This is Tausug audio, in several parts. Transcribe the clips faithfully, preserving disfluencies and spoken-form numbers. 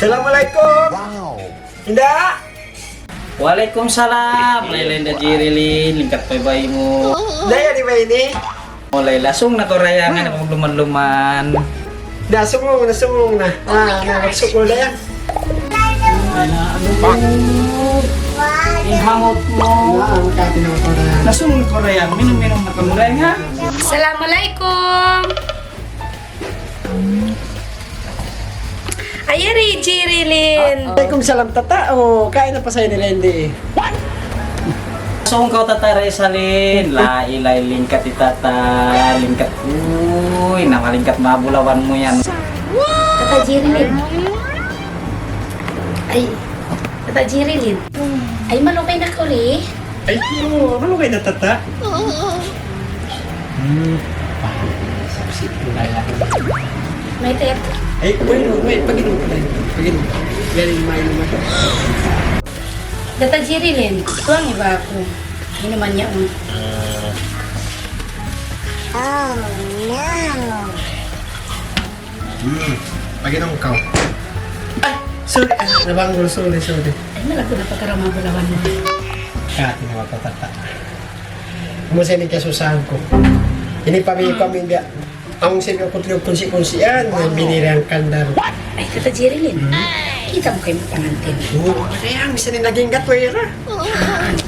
Assalamualaikum. Inda'. Waalaikumsalam. Laila, Inda' Jerilyn, lingkat pa in bay mu. Daya di ba ini? Mulay lasung na kurayangan, aku luman-luman. Da, sumung na, sumung na. Ah, na, magsukul da yan. Ay na, ano? In hangot mu. Ah, makati na ako na yan. Lasung na kurayangan, minum-minum na kamurayangan. Assalamualaikum. Ay, Ray Jerilyn. Waalaikumsalam, tata. Oh, kain na pa sa ini, Randy. Sung kaw, tata Rizalyn. Laila, lingkat hi tata. Lingkat. Uy, nakalingkat na bulawan mu yan. Tata Jerilyn. Ay, tata Jerilyn. Ay, malugay na kaw, Ri. Ay, oo, malugay na, tata. Hmm. Saksi ko na yan. Mayta' yadtu? Ay, wait, wait, pag-inum ka na yun. Pag-inum. Yan in mainum. Tata Jerilyn, tuwang iba aku. Inuman niya, um. Ah. Hmm, pag-inum kaw. Ay, sorry, ah, nabanggol, sorry, sorry. Ay, malaggu' na pagkarama bulawan mu. Kati na, tata. Kumusta in kasusahan ku? Ini pa mi kami biya'. Awn sin aku triyuk kunsi-kunsian, biniri in kandar. Ay, tata Jerilyn. Hmm. Kita' mu kaymu pangantin. Oo, kaya ang isa ni naging gatway ra. Ah, ay.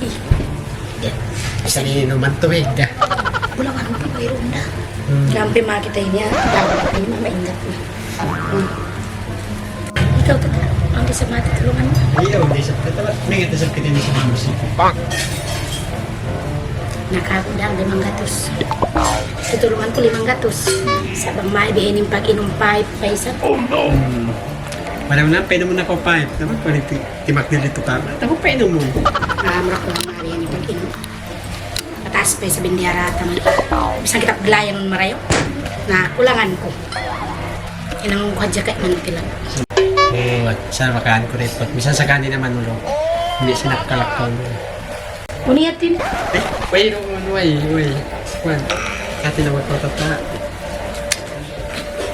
Isa ni inuman tubig da. Bulawan mu pa, wayruun da. Hmm. Lampi makita' ini, ah. Ini, maingat na. Hmm. Ikaw, tata, awn di' sa mati tulungan mu? Ayaw, di' sa, tata, may nga, di' sa kita ini sa mga musik. Nakakulang limang gatus. Tutulungan ku limang gatus. Sa' bang may bihaini in pag-inum pipe, paisa. Oh, no! Hmm. Madam na, painumun na kaw pipe. Dapat quality, timak nila ito ka. Dapat painumun. Ah, mura kulang na bihaini in pag-inum. Mataas pa isab in diyara ta man. Bisan kita paglayan marayaw. Na, kulangan ku. Hinangun ku hadja kay man tilag. Hmm, sa' makaan ku report. Bisan sa' kani naman ulo. Di' siya nakakalakaw. Unu yan, Tin? Eh, way, no, no, way, way. Kuwan. Kati na magpapata.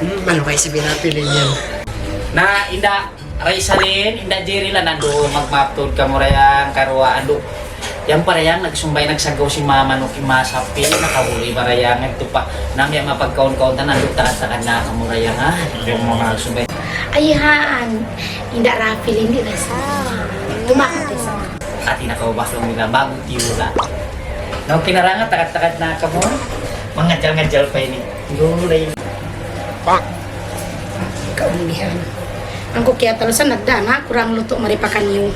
Hmm, malugay sa binapili niyan. Na, Inda', Rizalyn, Inda' Jerilyn, andu', magmaap tuud kamu dayang, karuwa, andu'. Yan pa dayang, nagsumbay, nagsagaw sin manga manuk, in manga sapi', nakabuli pa dayang, nagtupa. Nami, mapagkaun-kaun ta, andu', takad-takad na kamu dayang, ha? Yan manga nagsumbay. Ay, haan. Inda' Rapil, hindi na sa. Tumakas sa. Ati na kaw ba, kung nila, bago tiyula. Na, okay na ra nga, takad-takad na kamu. Mangadjal-ngadjal pa ini. Gulay. Kaundihan. Angku kiyatalusan, nagdaan, ha? Kurang luto, mari pa kaniyu.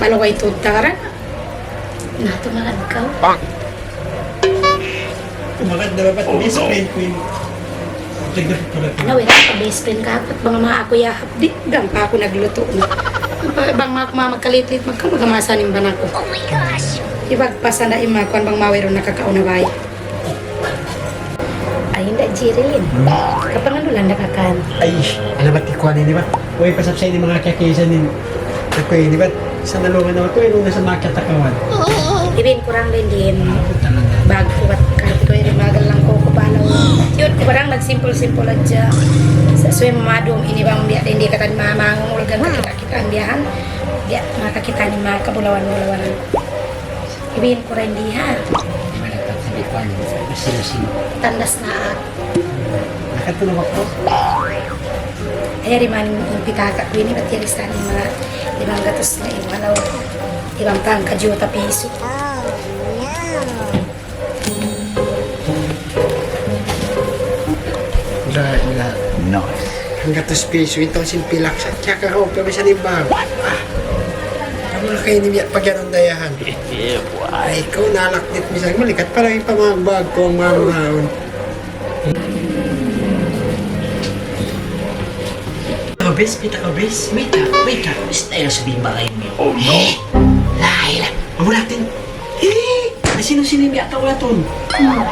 Malugay tuud ta ra. Na, tumagad kaw. Tumagad na ba? Best friend ku ini. Tignan ko pala. Na, wala pa best friend ka. At bang ma aku ya, di, bang pa aku nagluto na. Bang ma aku ma magkalit-lit, magka-, magkamasa ning bana ku. Ibag pa sa na ima kuan bang ma wayruun nakakaun na bay. Ay, Inda' Jerilyn. Hmm. Kapanganulan da kakan. Ay, alamat ikuan ini ba? Uy, pasapsay ini manga kiyakisa nin. Aku ini ba? Sa' nalungan na aku, yung nasa manga kiyatakawan. Ibin kurang din din. Ah, puta na na. Bag ku bat kahit ko ini magal lang ko, ko palaw. Yun, ko parang nagsimple-simple hadja. Sa' suwi madum ini bang biya' hindi katan mamangulgan kita-kita ang biyahan. Biya' makakita ni manga kabulawan-bulawanan. Ibin ku rin di, ha? Marapat sa bikuan, masilu-silu. Tandas na ak. Nakatulog ako. Ay, ari man in pitaka' ku ini, bat yari sa' ni manga limang gatus na in malaw. Limang tangka juta piso. Dahil na. Nice. Hanggatus piso, ito sin pilak sa' tsaka ho, pero sa' ni bag. Ah. Kamu na kayo ni biya' pagyanong dayahan. Yeah, boy. Ay, ikaw nalaknit misan. Malikat pa lang yung pamagbag ko ang mga mahaon. Oh, bes, mita ka, bes. Mita, mita. Bes, tayo sa bimba kayo niyo. Oh, no. Eh, lahi lang. Amo natin. Eh, na sino-sino yung miyata ko natin? Hmm.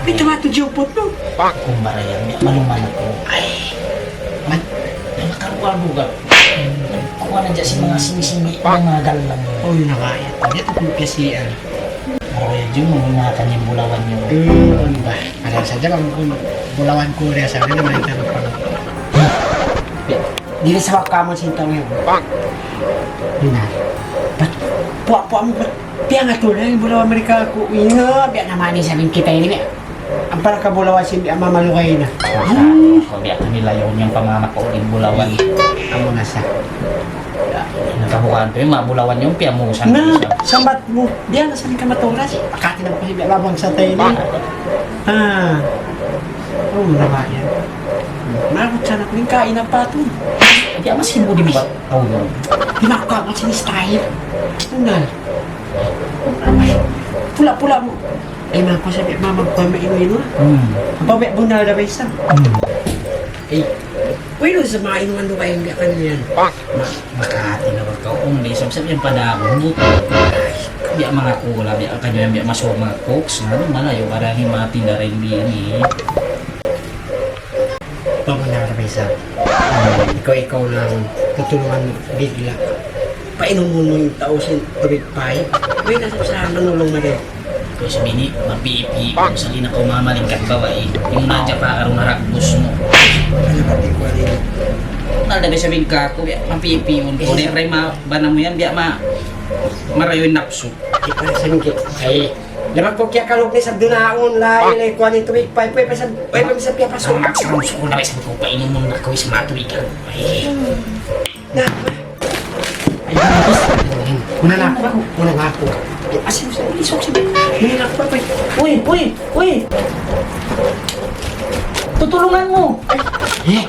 Mita nga ito, Jopot, no? Kung marayang niya, maluman ako. Ay, man, may makaruha buga. Kuha na dyan si mga sini-sini, mga galang. Oh, yun na nga yan. Dito kung P C R. Marayang dyan, mga kanyang bulawan yun. Hmm, ano ba? Ada saja bang kun bulawan Korea sa akin naman ito na pala. Di' na sa' kamu sin tau yan. Ina. Bat, puwa'-puwa' mu, bat, piyangatul na in bulawan Amerika ku. Ina, biya' na man in sabi kita ini, biya'. Ampa na ka bulawan sin biya' mamalugay na. Hmm. Biya' kami layaw niya in pamamakaw in bulawan. Amu na sa'. Nakabukaan pa in mabulawan niya, piyamusan na, sambat mu. Biya' na sa' in kamaturan. Pakati na ba kasi biya' labang sa' tayo ini. Ah. Oh, mura ba yan? Mabut sa' na kuling kain ang patong. Di' mas himu di ba? Oh, yun. Di' makuha ka sin style. Tungal. Pula-pula mu. Ay, mako sa' biya' mama ko mainu-inu. Hmm. Apa biya' bunal da ba isa? Hmm. Eh, pwede sa' mainuman do kayo biya' kanya yan. Ma-, makati na ba ka? Kung di, sabsab yan pa da ako. Biya' manga kula, biya' kanyo yan, biya' masuha manga cooks, na, malayo para himati na rin din eh. Pamanara pa isa. Ikaw, ikaw lang, tutulungan bigla. Painumun mu in tau sin tubig pait. Uy, nasa sa manulung na kayo. Ikaw sa bini, mapipi, kung sa lina ka umamalingkat babae, yung nadya pa karon haragbus mu. Ano ba, di ko alin? Nalda ba sabihin ka ako, biya', mapipi yun. Kung di rin ma-, ba na mo yan, biya' ma-, marayo yung napsu. Di pa sa mingkit. Ay, labag ko kaya kalog ni sa dunaon, lai, lai, kuha ni tubig, pait, pait, pait, pait, pait, pait, pait, pait, Ang magsarang suko na isang ko, painumun na ko, isang matubig ka. Ay. Na. Ay, tapos. Una na ako. Una na ako. Ay, asin sa ulisok sa. Una na ako, pait. Uy, uy, uy! Tutulungan mo! Eh,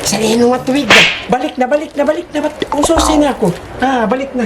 sa' ino nga tubig? Balik na, balik na, balik na. Ba't ususin na ako? Ah, balik na.